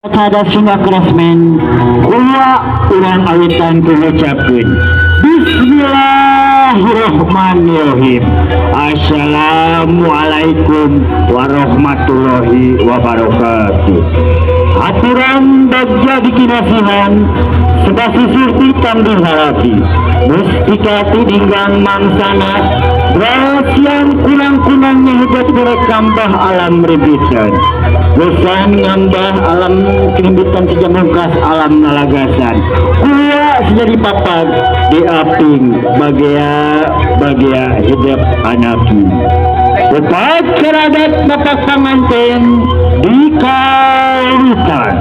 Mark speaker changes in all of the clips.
Speaker 1: Kada Sunda Craftsman kula urang awitan ku ngucapkeun Bismillahirrahmanirrahim. Assalamualaikum warahmatullahi wabarakatuh. Aturan bagja dikinasihan sebab surti tanggung harapi mustika tininggang mangsana siang kurang-kurangnya hebat merekambah alam ribitan bosan ngambah alam kerimbitan sejamungkas alam nalagasan kula sejadi papat diaping bagea bagea hidup anaki upacara adat bapak panganten di kawitan.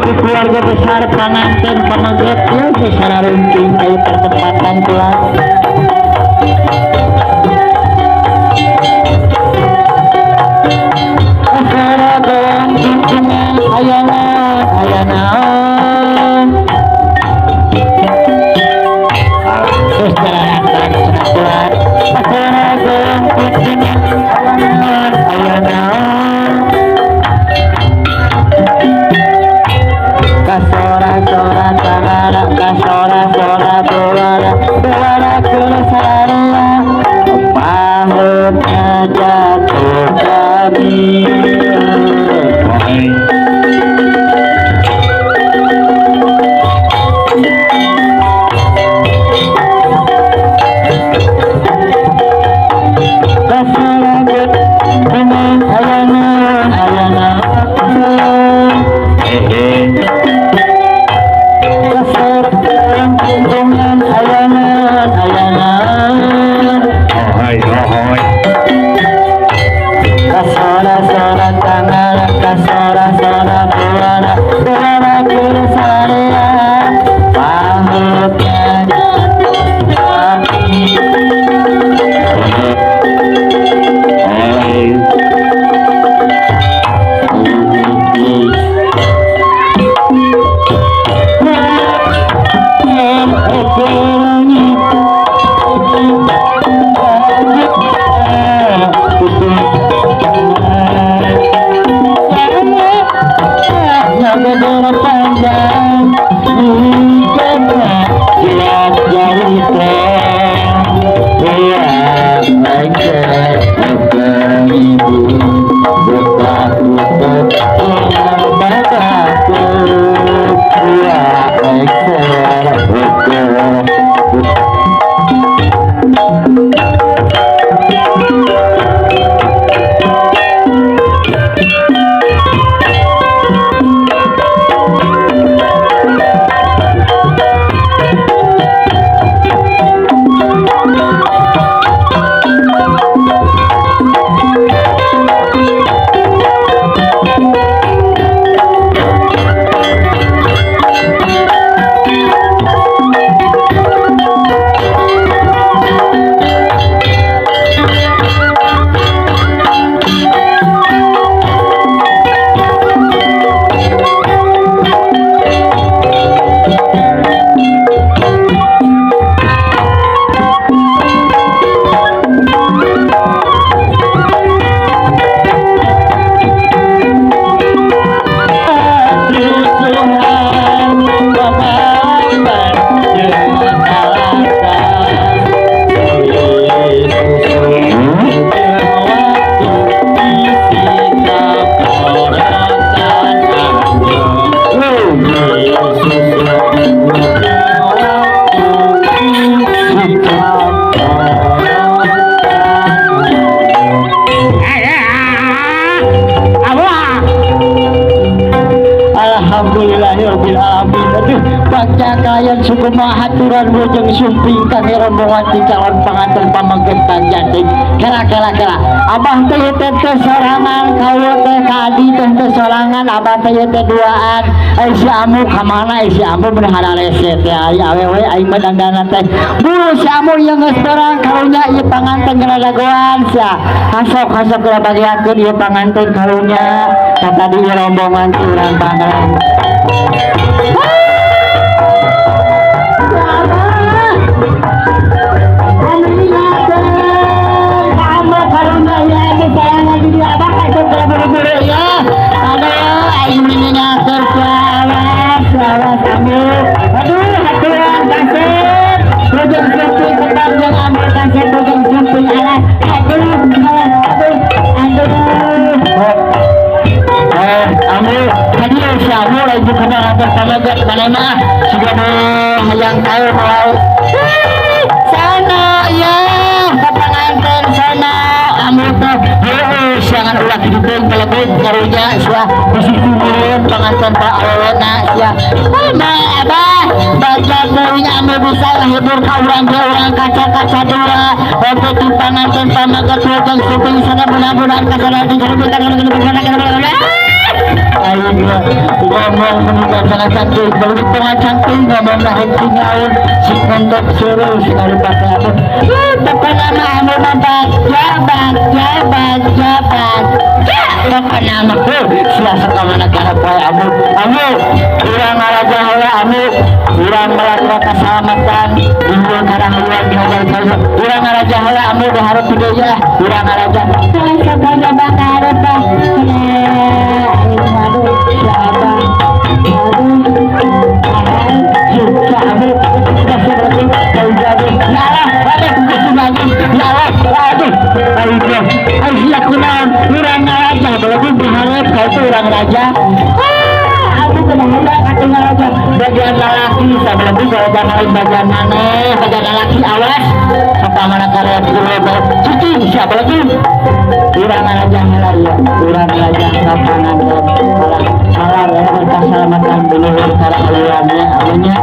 Speaker 1: Keluarga besar panganten pameget ya secara runcing ayo pertempatan kelas acara goyang tuntungan ayana ayana secara rantan senakulan acara goyang tuntungan ayana ayana kasora-sora tangara kasora-sora buara buara kesarua pahutnya jatuh kami. Aturan bojong sumping kang rombongan ti calon panganten pameget panjanting kela kela kela abah teh teh sorangan kaula teh ka adi teh teh sorangan abah teh teh duaan ai si amu ka mana ai si amu bener hararese teh ai awewe aing mah dandanan teh buru si amu ieu geus terang karunya ieu panganten kana dagoan sia hasok hasok kula bagiakeun ieu panganten karunya. Kata di rombongan urang Pangerang. Yang tahu mau sana ya pengantin sana amu tuh jangan ulah hidupin pelebut karunya sia bisi kumurun pengantin pak awona sia ma abah baca teuing amu bisa ngahibur ka urang ge urang kaca-kaca dua untuk di pengantin pamaget jeung suping sana mudah-mudahan kasana di ayo ngomong menunggu sangat cantik belum tengah cantik ngomong lahir tinggal si kontok suruh si kali pakai apa pokoknya nama anu baca baca baca baca pokoknya nama selasa kamana kana poe amu amu urang ngaraja heula amu urang melakra keselamatan dihuang kana haluan dihajar kaula urang ngaraja heula amu diharap deui ya urang ngaraja sakana bakal apa raja aku kena bagian lelaki sebelum bagian bagian mana bagian lelaki awas apa mana karya cuci siapa lagi urang raja ya urang raja kapanan malah ya keselamatan dulu cara alirannya anunya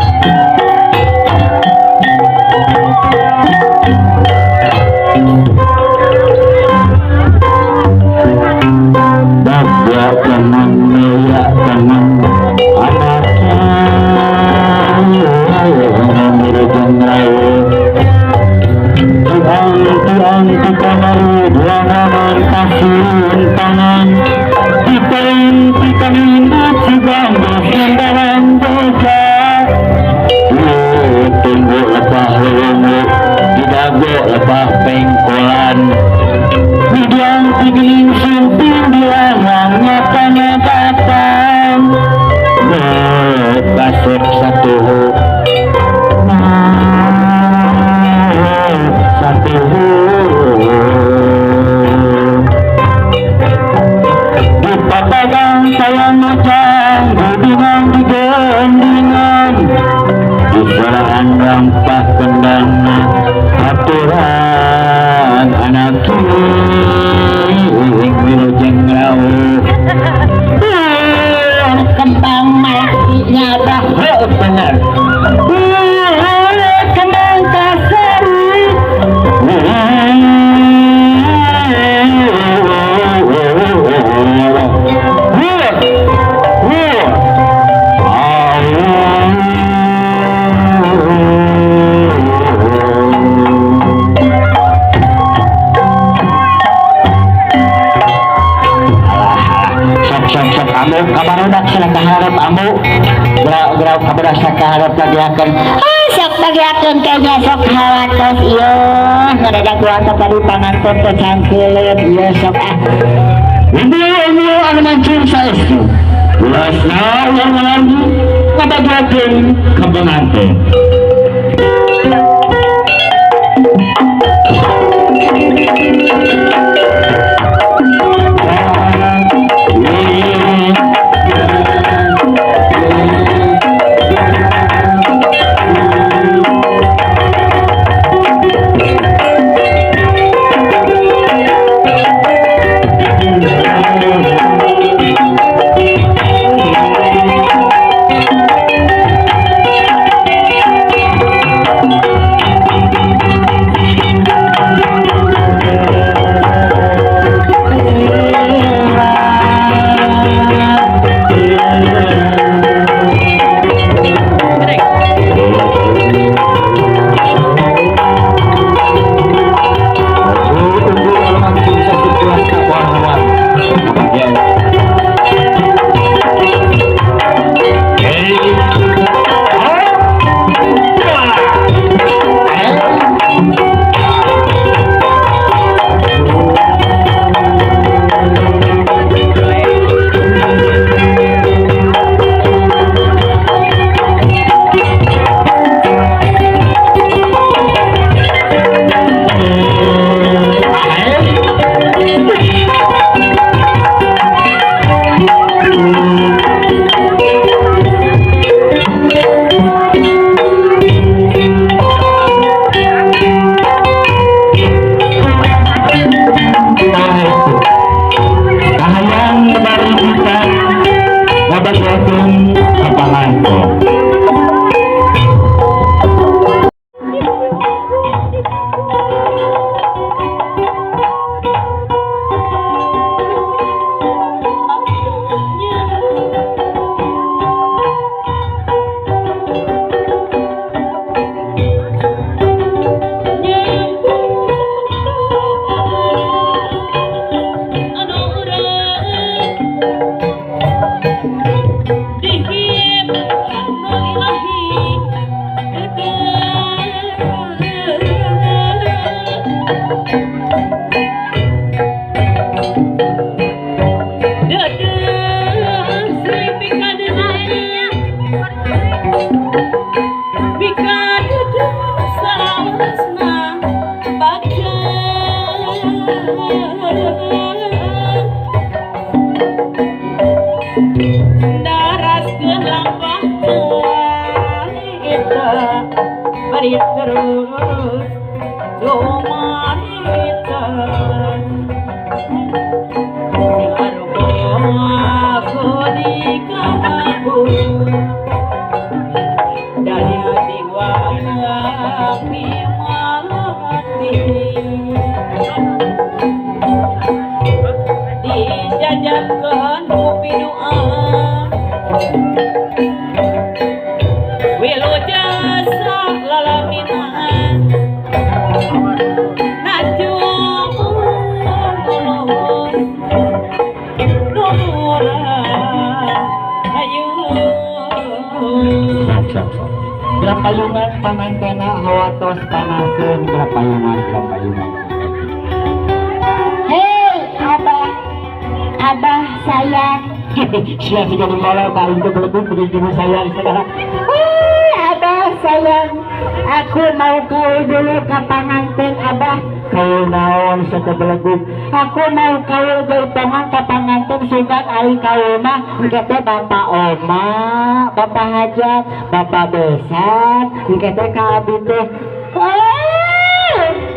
Speaker 1: tadi panganten teh cangkeuleut ieu sok ah ibu anu mancung saestu ulasna urang ngalargi ngabagiakeun ka panganten.
Speaker 2: Dari terus cumarita dari hati dijajakan kopi doa welo jasa lalamina
Speaker 1: Grapayungan pamantena hawatos panaseun grapayungan grapayungan.
Speaker 3: Hei abah, abah sayang.
Speaker 1: Sia siga di mola paling teu belebung begitu sayang sekarang.
Speaker 3: Hei abah sayang, aku mau kau dulu ke panganten abah.
Speaker 1: Kau naon sia belegung?
Speaker 3: Aku mau kau jaipongan ke panganten sugan ari kau mah engke teh bapak oma, bapak hajat, bapak besan, engke teh ka abi teh.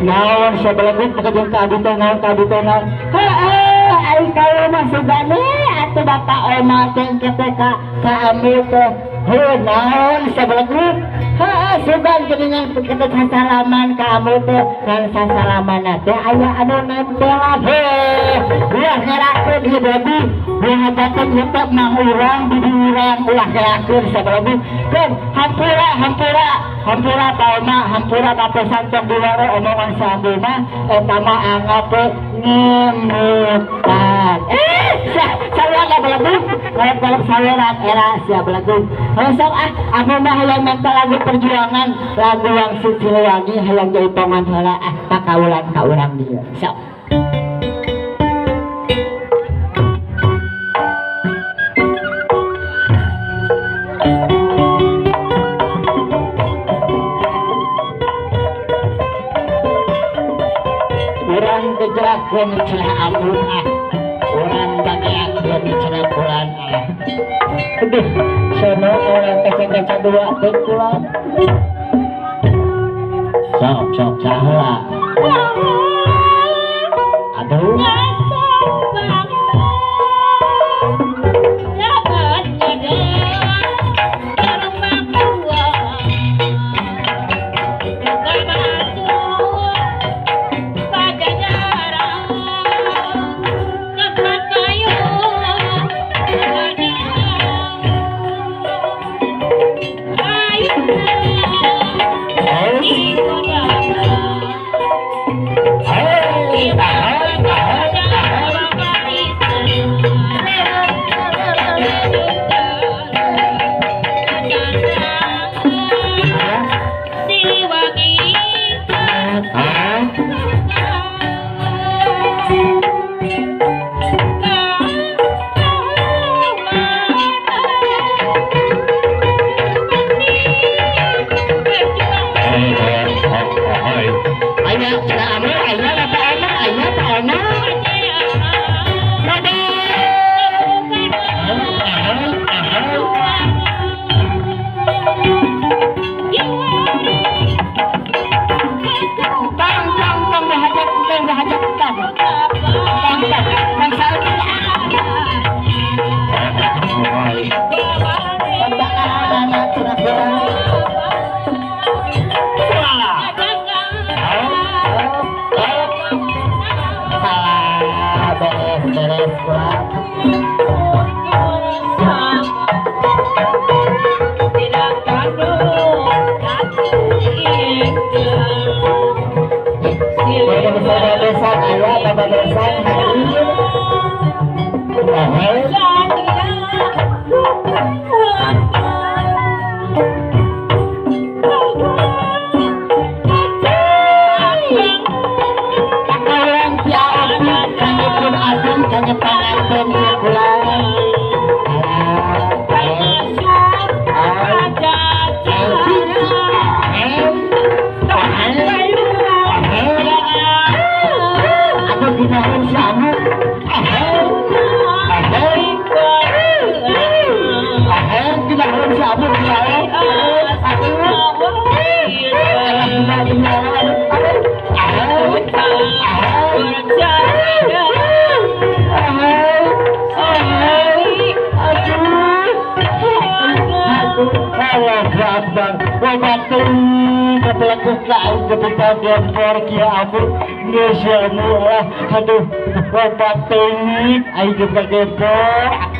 Speaker 1: Naon sia belegung pekerjaan ka abi teh naon ka abi teh naon?
Speaker 3: Heeh, ari kau mah sugan atuh bapak oma teh engke teh ka ami teh.
Speaker 1: Heuh naon sia belegung?
Speaker 3: Heeh, sugan geuningan kita sasalaman ka amu teh, kan sasalaman teh aya anu nempelan.
Speaker 1: Heuh, ulah ngerakeun ieu babi, ulah ngajakeun ieu teh mang urang di urang ulah ngerakeun sia belegung.
Speaker 3: Keun hampura hampura
Speaker 1: hampura paoma hampura papesan tong diware omongan si ambu mah eta mah anggap ngemutan. Salah belegung, kalau saweran era sia belegung. Sok ah, aku mah hayang minta lagu perjuangan, lagu Wangsit Siliwangi hayang jaipongan heula ah pakaulan ka urang dieu. Sok. Urang gejrakeun cenah ampun ah. Urang bageakeun cenah bulan ah. Aduh, sono orang kaca-kaca dua teh kulan. Sok sok saheula. Aduh.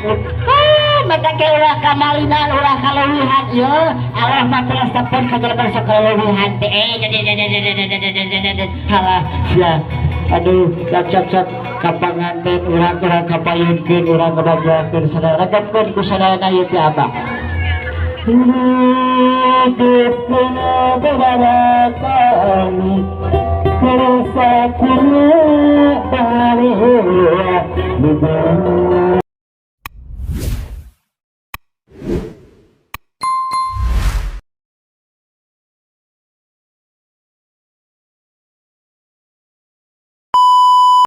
Speaker 1: Aduh, mata ke ulah kamalinan ulah kaleuwihan ieu Allah mah teresepkeun ka jelema sok kaleuwihan teh halah sia aduh cap-cap ka panganten urang-urang kapayunkeun urang kabagiakeun sadaya regepkeun ku sadayana ieu teh abah hidup kana kami kerasa kena bari.